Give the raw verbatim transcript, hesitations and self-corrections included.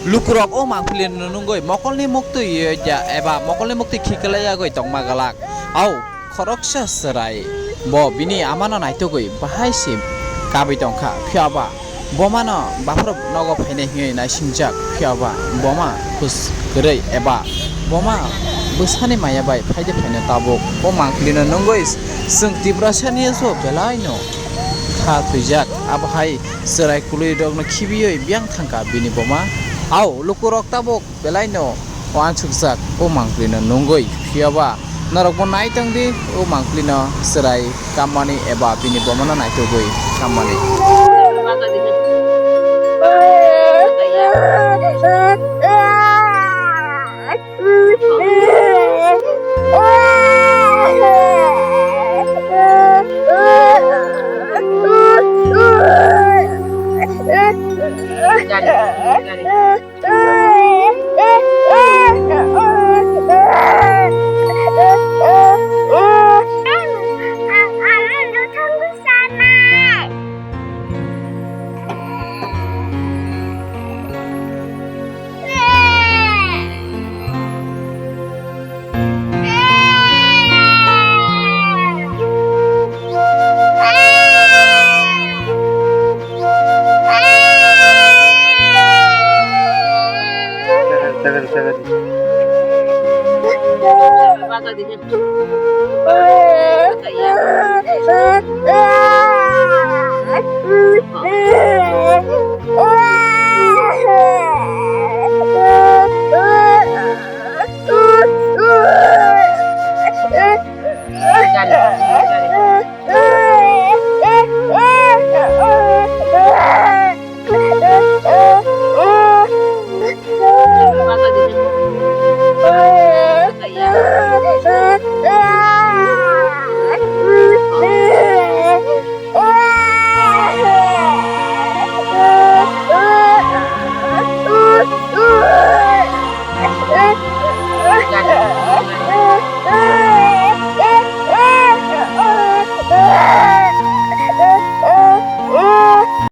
Lukurok o mangpili no nungwi mokolni muktwi ya eba mokolni muktwi khiklai yagwi tongma glak. Au khoroksa chwrai bo bini amano naitugwi bahai se kabwi tongkha, phiya ba bomano baphuru nogo phainai hwnwi naisingjak, phiya ba boma hus kwrwi eba boma bwsani maya bai phaide phaino tabuk o mangpili no nungwi chwng Tiprasani o belai no kha thwijak. Abo hai chwrai kwlwi rokno khibiwi biyang thangkha bini boma. Au lukurok tabuk belai no wansukjak o mangpili no nungwi, phiya ba norok bo nai tong di o mangpili no chwrai kammani eba bini boma no naitugwi kammani.